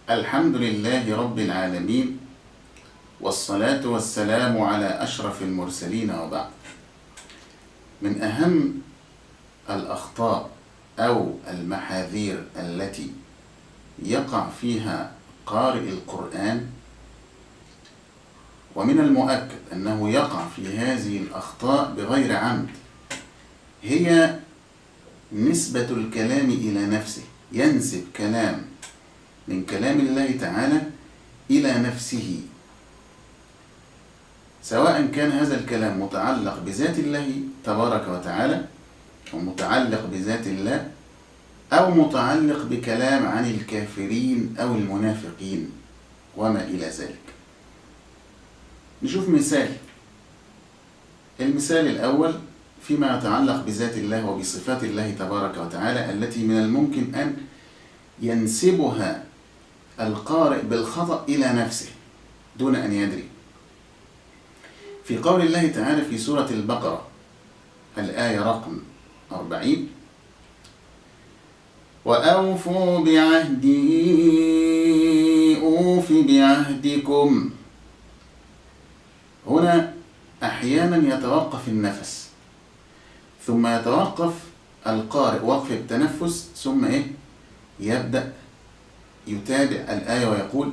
الحمد لله رب العالمين، والصلاة والسلام على أشرف المرسلين، وبعد. من أهم الأخطاء أو المحاذير التي يقع فيها قارئ القرآن، ومن المؤكد أنه يقع في هذه الأخطاء بغير عمد، هي نسبة الكلام إلى نفسه. ينسب كلام من كلام الله تعالى إلى نفسه، سواء كان هذا الكلام متعلق بذات الله تبارك وتعالى، أو متعلق بذات الله، أو متعلق بكلام عن الكافرين أو المنافقين وما إلى ذلك. نشوف مثال. المثال الأول فيما يتعلق بذات الله وبصفات الله تبارك وتعالى التي من الممكن أن ينسبها القارئ بالخطأ إلى نفسه دون أن يدري. في قول الله تعالى في سورة البقرة الآية رقم 40: وأوفوا بعهدي أوف بعهدكم. هنا أحيانا يتوقف النفس، ثم يتوقف القارئ وقف التنفس، ثم يبدأ يتابع الآية ويقول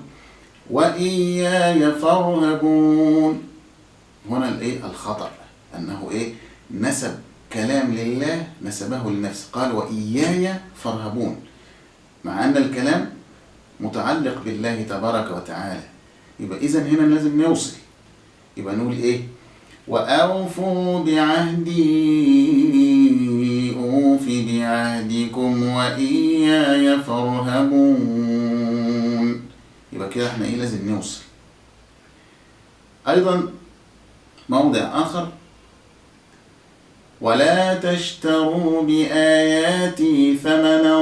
وإياي فارهبون. هنا الخطأ أنه نسب كلام لله نسبه لنفسه، قال وإياي فارهبون، مع أن الكلام متعلق بالله تبارك وتعالى. يبقى إذن هنا لازم نوصل، يبقى نقول وأوفوا بعهدي أوف بعهدكم وإياي فارهبون. يبقى كده احنا لازم نوصل. أيضا موضع آخر: ولا تشتروا بآياتي ثمنا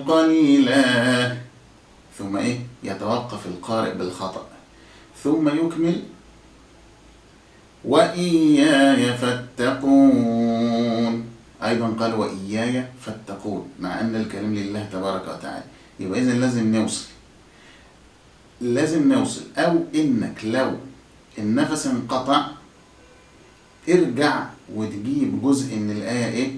قليلا. ثم يتوقف القارئ بالخطأ، ثم يكمل وإياي فاتقون. أيضا قال وإياي فاتقون، مع أن الكلام لله تبارك وتعالى. يبقى إذن لازم نوصل، لازم نوصل. أو إنك لو النفس انقطع ارجع وتجيب جزء من الآية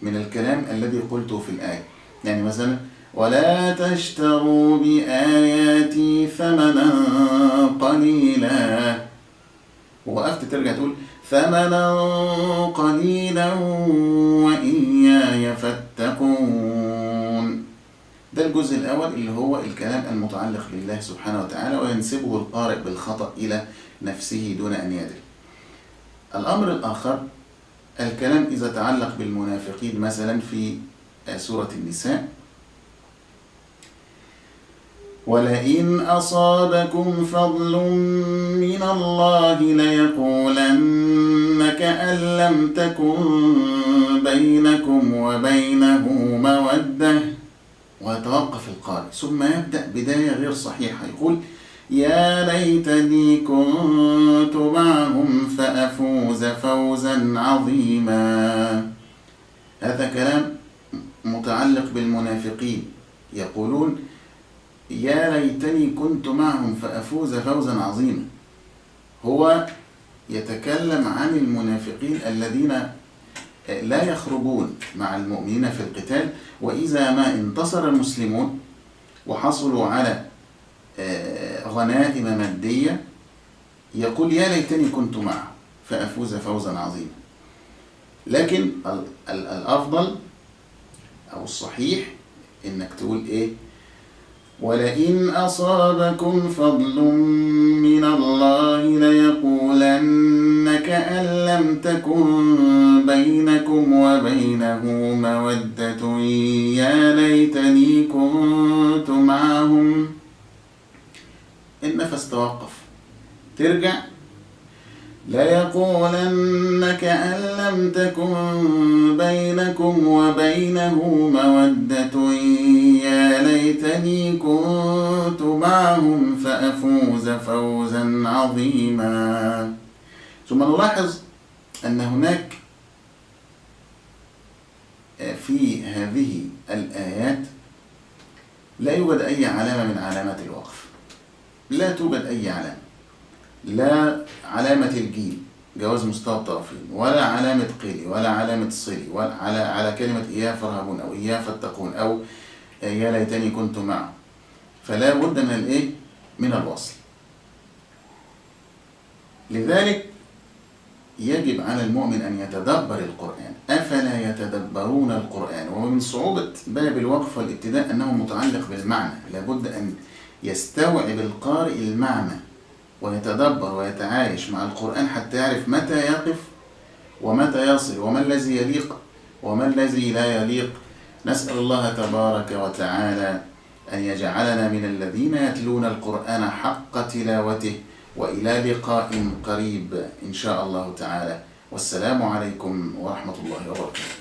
من الكلام الذي قلته في الآية. يعني مثلا ولا تشتروا بآياتي ثمنا قليلا، ووقفت ترجع تقول ثمنا قليلا وإياي فاتقون. ده الجزء الأول اللي هو الكلام المتعلق بالله سبحانه وتعالى وينسبه القارئ بالخطأ إلى نفسه دون أن يدري. الأمر الآخر الكلام إذا تعلق بالمنافقين، مثلا في سورة النساء: ولئن أصابكم فضل من الله ليقولن كأن لم تكن بينكم وبينه مودة. ويتوقف القارئ ثم يبدأ بداية غير صحيحة، يقول يا ليتني كنت معهم فأفوز فوزا عظيما. هذا كلام متعلق بالمنافقين، يقولون يا ليتني كنت معهم فأفوز فوزا عظيما. هو يتكلم عن المنافقين الذين لا يخرجون مع المؤمنين في القتال، وإذا ما انتصر المسلمون وحصلوا على غنائم مادية يقول يا ليتني كنت معه فأفوز فوزا عظيما. لكن الأفضل أو الصحيح إنك تقول ولئن أصابكم فضل من الله ليقولن كأن لم تكن بينكم وبينه مودة يا ليتني كنت معهم. النفس توقف، ترجع ليقولن كأن لم تكن بينكم وبينه مودة يا ليتني كنت معهم فأفوز فوزا عظيما. ثم نلاحظ أن هناك في هذه الآيات لا لا يوجد أي علامة من علامات الوقف، لا توجد أي علامة، لا علامة الجيم جواز مستوى الطرفين، ولا علامة قيلي، ولا علامة صلي، ولا على كلمة إياه فارهبون أو إياه فاتقون أو يا ليتني كنت معه. فلا بد من الإيه؟ من الوصل. لذلك يجب على المؤمن أن يتدبر القرآن. أفلا يتدبرون القرآن؟ ومن صعوبة باب الوقف والابتداء أنه متعلق بالمعنى، لابد أن يستوعب القارئ المعنى ويتدبر ويتعايش مع القرآن حتى يعرف متى يقف ومتى يصل، وما الذي يليق وما الذي لا يليق. نسأل الله تبارك وتعالى أن يجعلنا من الذين يتلون القرآن حق تلاوته، وإلى لقاء قريب إن شاء الله تعالى. والسلام عليكم ورحمة الله وبركاته.